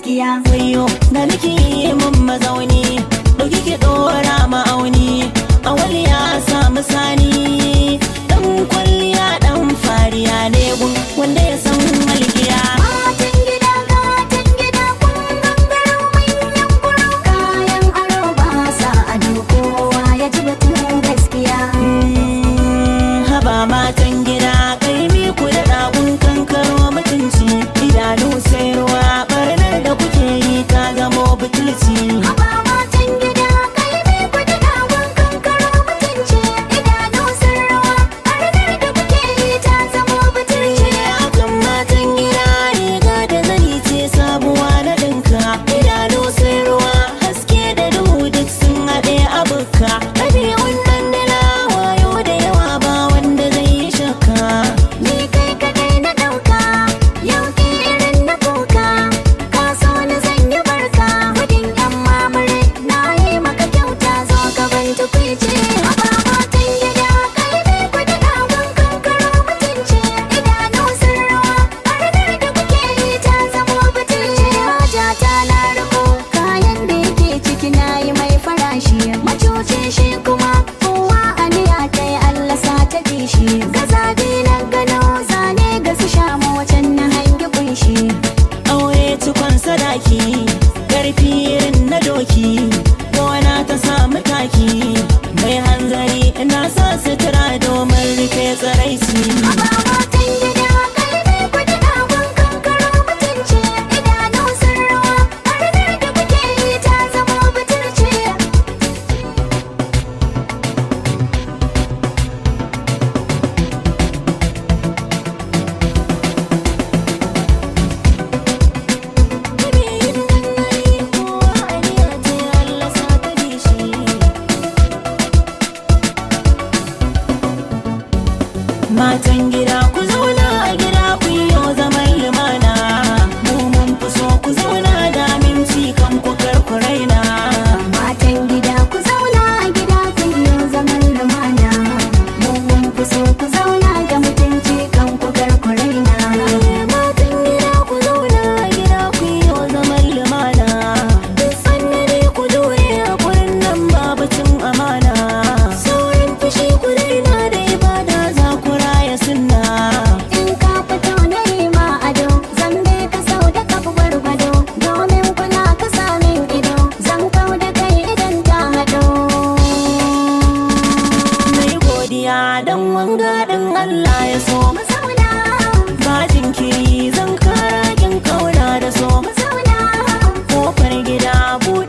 gaskiya. Wayo da nake mun mazauni, dauki ki dora ma'auni. Awali ya samu sani, dan kwalliya dan fariya ne gun wanda ya san walgiya. Matan gida, gatan gida, kun gangaro manyan kuro. Kayan aro ba sa ado, kowa ya ji batun gaskiya. Haba matan gida, kai mi ku da ɗagun kankaro mutunci. Idanu sai ruwa, barnar da kuke yi ta zamo butulci. Haba matan gida, kai me ku da dagon kankaro mutunci. Idanu sun rawa, barnar da kuke yi ta zamo butulci. Akan matan gida, riga da zani ce sabuwa na ɗinka. Idanu sai ruwa, haske da duhu duk sun haɗe a bukka. Ɗabi'un dandala wayo da yawa, ba wanda zai yi shakka. Ni kai kadai na ɗauka, yau ke irin na kuka. Ka so ni zan yi barka, gudun yan mamare. Na yi maka kyauta, zo ka ban tukwici. Haba matan gida, kai me ku da dagon kankaro mutunci. Idanu sun rawa, barnar da kuke yi ta zamo butulci. Hajata na riko, kayan da yake ciki na yi mai farashi. Macuci shi kuma, kowa aniya ta yi, Allah sa ta ji shi. Gazabi na gano, zane ga su sha wacan na hangi kunshi. Aure cikon sadaki, karfi irin na doki, gona ta samu taki. Mai hanzari na sa sutura domin rufe tsaraici. Haba matan gida, kai me ku da dagon kankaro mutunci. Idanu sun rawa, barnar da kuke yi ta zamo butulci. Matan gida, ku zauna a gida, ku yi zaman lumana. Mu mun fi so ku zauna da aminci kan ku kar ku raina. Matan gida, ku zauna a gida, ku yi zaman lumana. Mu mun fi so ku zauna da mutunci kan ku kar ku raina. Matan gida, ku zauna a gida, ku yi zaman lumana. Duk sannare ku jure a gurin nan, babu cin amana. Saurin fushi ku daina, da ibada za ku raya sunna. In ka fito na yi ma ado, zan bi ka sau da kafa gwargwado. Domin kula ka samin ido, zan kau da kai idan ta haɗo. Mai godiya dan wanga din Allah ya so. Mu zauna, Ba jinkiri, zan kara kin kauna da so. mu zauna. Kofar gida buɗe.